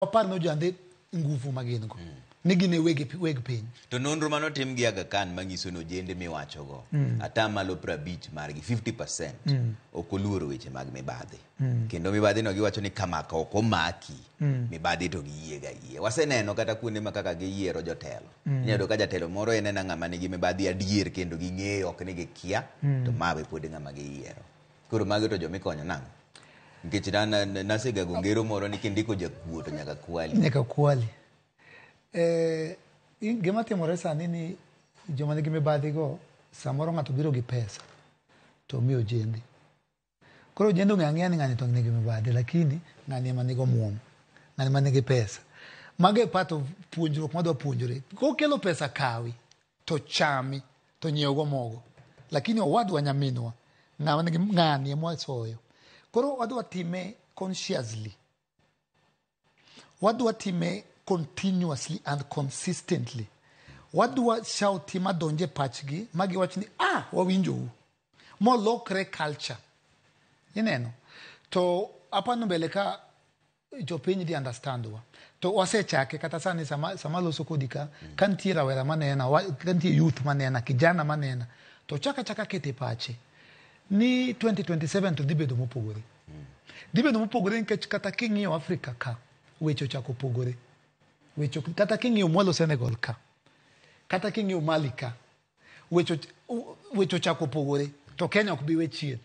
Wapar ni ojande nguvu ma gin go. Ni gin e weg, weg piny. To nonro manotim gi Aga Khan manyiso ni ojende miwachogo atamalo 50 margi, 50%, ok oluoro weche mag mibadhi. Kendo mibadhi no giwacho ni kamaka ok omaki, mibadhi to giyie ga yie. Waseneno kata kuonde ma kaka giyiero jotelo. Inyalo yudo ka jatelo moro en ena ng'ama nigi mibadhi adier kendo ging'eyo, ok ni gikia, to ma be pod e ng'ama giyiero. Koro magi to jomikonyo nang'o? Nikech nasegago ngero moro ni kindiko jakuo to nyaka kwali. Nyaka kwali. Gima timore sani ni joma nigi mibadhi go, samoro ng'ato biro gi pesa to omiyo ojende. Koro ojende ong'eyo ang'eya ni ng'ani to nigi mibadhi, lakini ng'ani ema nigi omuom, ng'ani ema nigi pesa. Mago e part of puonjruok madwa puonjore. Kokelo pesa kawi, to chami, to nyiew go mogo. Lakini owadwa, nyaminwa, ng'ama nigi ng'ani ema wasoyo. Koro wadwa time consciously. Wadwa time continuously and consistently. Wadwa shouti madonje pachgi ma giwach ni, "Ah, wawinjou." Molokre culture. Ineno? To apano mbele ka jopiny dhi understand wa. To wasechake kata sani sama loso kodi ka nitie rawera manena, ka nitie youth manena, kijana manena, to chaka chaka kete pache ni 2027 to dhi bedo mopogore. Dhi bedo mopogore nikech kata king'iyo Afrika ka, weche ochako pogore. Weche kata king'iyo mwalo Senegal ka, kata king'iyo Mali ka, weche ochako pogore, to Kenya ok bi we chien.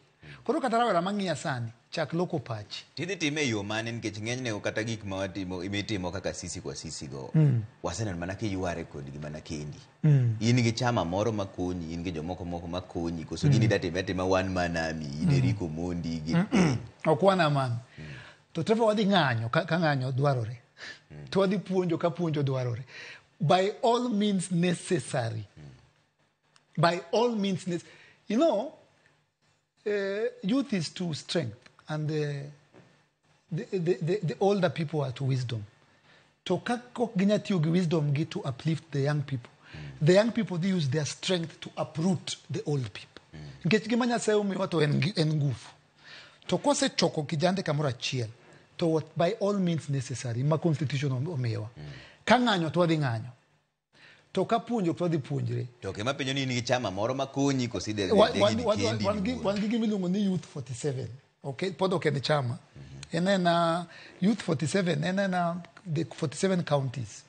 Koro kata rawera mang'iya sani, chak loko pachi. Tidhi time e yo mane? Nikech ng'enyne kata gik ma watimo mitimo kaka Sisi kwa Sisi go, waseneno mana kiyware kodgi mana kendi. In gi chama moro makonyi, in gi jomoko moko makonyi, koso gini datime atima one man army, in Eric Omondi gi piny? Ok wan aman. To Trevor, wadhi ng'anyo ka ng'anyo dwarore. To wadhi puonjo ka puonjo dwarore. By all means necessary. By all means necessary. Youth is to strength and the older people are to wisdom. To ka ok ginya tiyo gi wisdom gi to uplift the young people, the young people, they use their strength to uproot the old people. Nikech gima Nyasaye omiwa to en nguvu. To kosechoko kijande kamoro achiel, to what by all means necessary ma constitution omiyowa. Ka ng'anyo to wadhi ng'anyo. To ka puonjo to wadhi puonjre. To gima penjo ni in gi chama moro makonyi koso idhi gini kendi iwuon? Wan gi gima iluongo ni Youth 47. Okay, pod ok en chama. En ena Youth 47, en ena the 47 counties.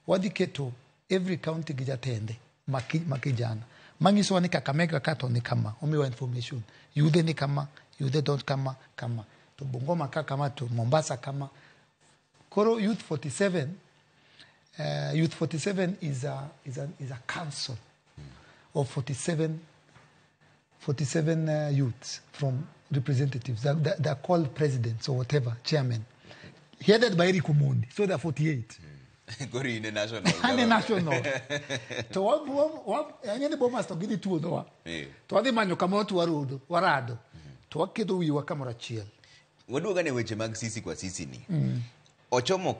Wadhi keto every county gi jatende ma kijana. Manyisowa ni Kakamega ka to ni kama, omiwa information. Yudhe ni kama, yudhe dot kama, kama. To Bungoma ka kama, to Mombasa kama. Koro Youth 47, Youth 47 is a council of 47 youths from representatives. They're called presidents or whatever, chairmen. Headed by Eric Omondi. So they're 48. Koro in e national And the government. National. To ang'e ni Bomas to gidhi tuodhowa. To wadhi manyo kamoro to warodo, warado. To waketo wiwa kamoro achiel. Waduogo ane weche mag Sisi kwa Sisi ni. Ochomo